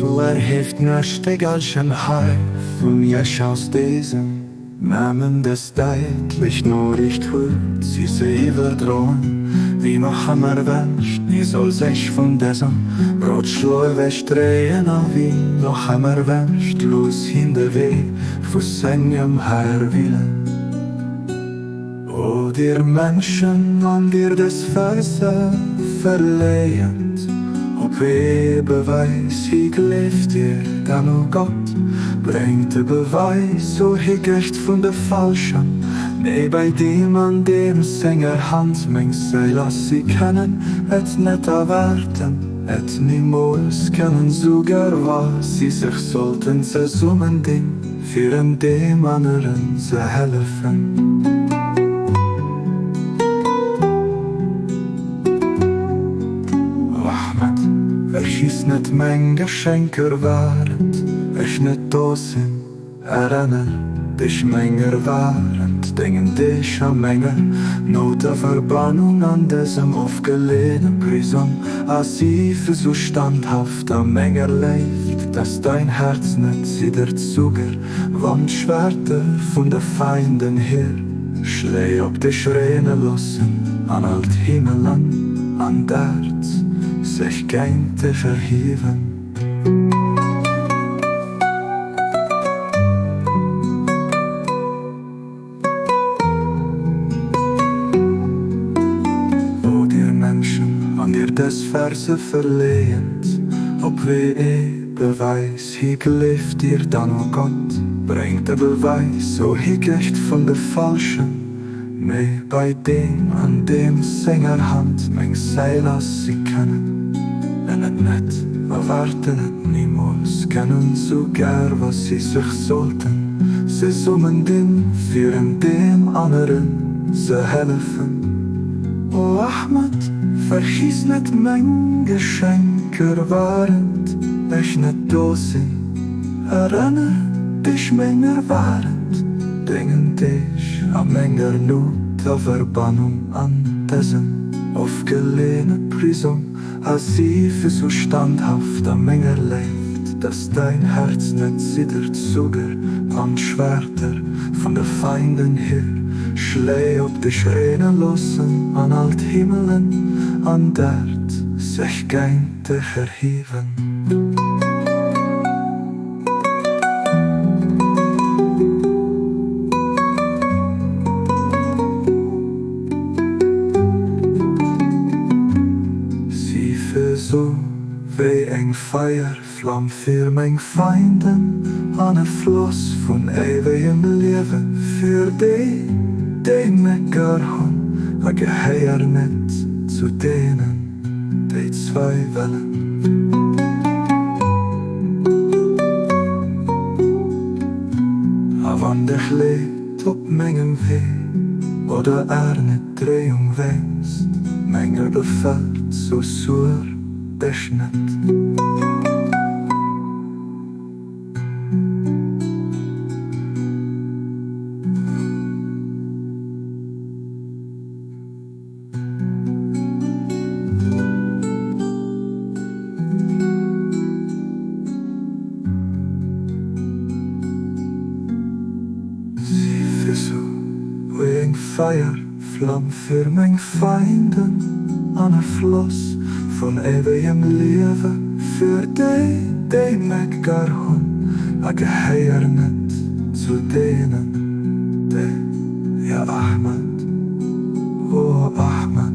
So erhieft Nachtigalchen hei vun iech aus desen Namen des däitlech Noriicht huet si se iwwerdroen, Wie noch ëmmer wënscht, ni soll sech vun dësem Rotschlo ewech dréien, a wie noch ëmmer wënscht, looss hien de Wee vu sengem Här wielen. O dir Mënschen, wann dir dës Verse verléiert, op ee Beweis hi gleeft dir dann u Gott? Bréngt de Beweis, o Hickecht vun de Falschen, nee bei deem an deem senger Hand meng Séil ass, si kënnen et net erwaarden, et nimools kënnen, souguer wa si sech sollten zesummendinn, fir en deem aneren ze hellefen. O Ahmed, vergiss net meng Geschenker wahrend ech net do sinn, erenner dech menger wahrend dengen Deeg a menger Nout a Verbannung an dësem ofgeleene Prisong, a si sou standhaft. A menger Léift, dass dein Herz net ziddert, souguer wann d'Schwerter vun de Feinden hir Schléi op dech reene loossen an all d'Himmelen an d'Aerd sech géint dech erhiewen. O dir Menschen, wann dir dës Verse verleent, op wéi ee Beweis hi gleeft dir dann u Gott? Bréngt de Beweis, o Hickecht vun de Falschen, mee bei deem, an deem senger Hand meng Séil ass, si kënnen et net erwaarden, et nimools kennen, souguer wa si sech sollten Zesummen dinn, fir en deem aneren ze hellefen. O Ahmad, vergiss net meng Geschenker, wahrend ech net do sinn. Erënner dech menger wahrend dengen Deeg a menger Nout a Verbannung an dësem ofgeleene Prisong. A si fir sou standhaft a menger Léift, dass däin Häerz net ziddert, souguer wann d'Schwerter vun de Feinden hir Schléi op dech reene loossen an all d'Himmelen an d'Äerd sech géint dech erhiewen. Si fir sou wéi eng Feierflam fir meng Feinden an e Floss vun éiwegem Liewe fir déi, déi mech gär hunn, a gehéier net zu deenen, déi zweiwelen. A wann dech Leed Op mengem Wee oder Erne Dréiung wéinst menger befält, sou suer dech net. Si fir sou wéi eng Feierflam fir meng Feinden an e Floss vun éiwegem Liewe fir déi, déi mech gar hunn, a gehéier net zu deenen, déi, ja Ahmad, o Ahmad.